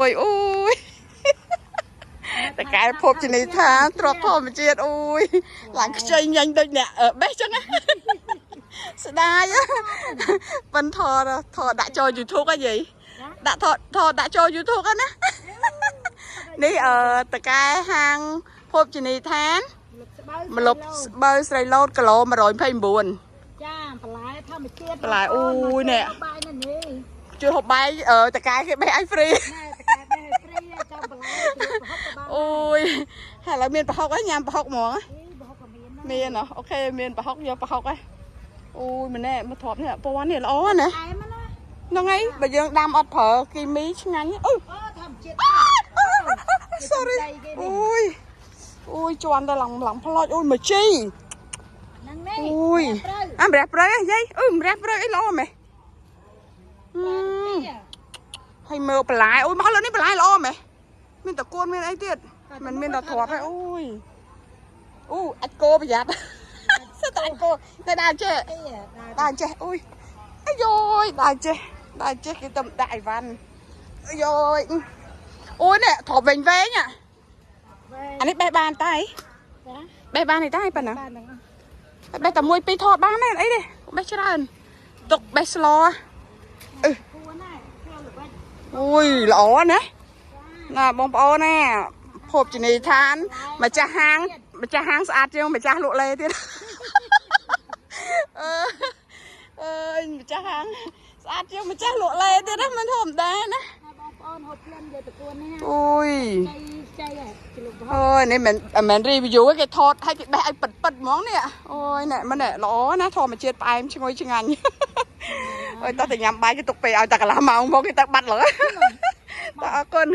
អូយអូយតកែភពជនីថាទ្របធម្មជាតិអូយឡើងខ្ចីញញដូចអ្នកបេះចឹងណាស្ដាយប៉ិនថតថតដាក់ចូល YouTube ហ៎យាយដាក់ថតថតដាក់ចូល YouTube ហ៎ណានេះអឺតកែហាងភពជនីឋាន ម្លប់ស្បូវ ម្លប់ស្បូវស្រីលូតគីឡូ129 ចាបន្លែធម្មជាតិ បន្លែអូយនេះ បាយនៅនេះ ជួយហូបបាយអឺតកែគេបេះឲ្យ free ណែតកែបេះឲ្យ free ចាំបន្លែជួយប្រហុកក៏បាន អូយហើយឥឡូវមានប្រហុកហើយញ៉ាំប្រហុកហ្មង អីប្រហុកក៏មានដែរ មានហ៎ OK មានប្រហុកយកប្រហុកហ៎អូយម្នាក់មកទ្របនេះពណ៌នេះល្អណាស់ អែមណា ហ្នឹងហើយបើយើងដាំអត់ប្រើគីមីឆ្ងាញ់អូយ អូធម្មជាតិ sorry អូយអូយជន់ទៅឡើងឡើងផ្លោចអូយមកជី ហ្នឹងនេះ អូយ ព្រៅ អាម្រះព្រៅហ៎យាយអូយម្រះព្រៅអីល្អម៉េះអឺហើយមើលបន្លែអូយមកលើនេះបន្លែល្អម៉េះមានតកួនមានអីទៀតមិនមានដល់ទ្របហើយអូយអូអាចគោប្រយ័ត្នសិតតែអាចគោតែដើរចេះ ទេ ដើរចេះអូយអាយយដើរចេះដើរចេះគេទៅដាក់អីវ៉ាន់អាយយអូយនេះទ្របវែងវែងអាអានេះបេះបានតែ ចា បេះបានទេតែប៉ុណ្ណា បានហ្នឹង បេះតែមួយពីរថតបានទេអីទេបេះច្រើនទុកបេះស្ល គួរណាធ្វើល្បិច អូយល្អណាស់ណាបងប្អូនណាភពជនីឋានម្ចាស់ហាងម្ចាស់ហាងស្អាតជាងម្ចាស់លក់លេទៀតអឺអើយម្ចាស់ហាងស្អាតជាងម្ចាស់លក់លេទៀតណាមិនធម្មតាណា ហើយបងប្អូនហូបភ្លិនយកតកួននេះ អូយ ចៃចៃហ៎ជ្លុកប្រហុក អូយនេះមិនមិន review ទេគេថតឲ្យគេបេះឲ្យប៉ិតប៉ិតហ្មងនេះអូយណែមិនណែល្អណាធម្មជាតិផ្អែមឈ្ងុយឆ្ងាញ់អូយតោះតែញ៉ាំបាយគេទុកពេលឲ្យតែកន្លះម៉ោងមកគេទៅបាត់ឡើយតោះអរគុណ។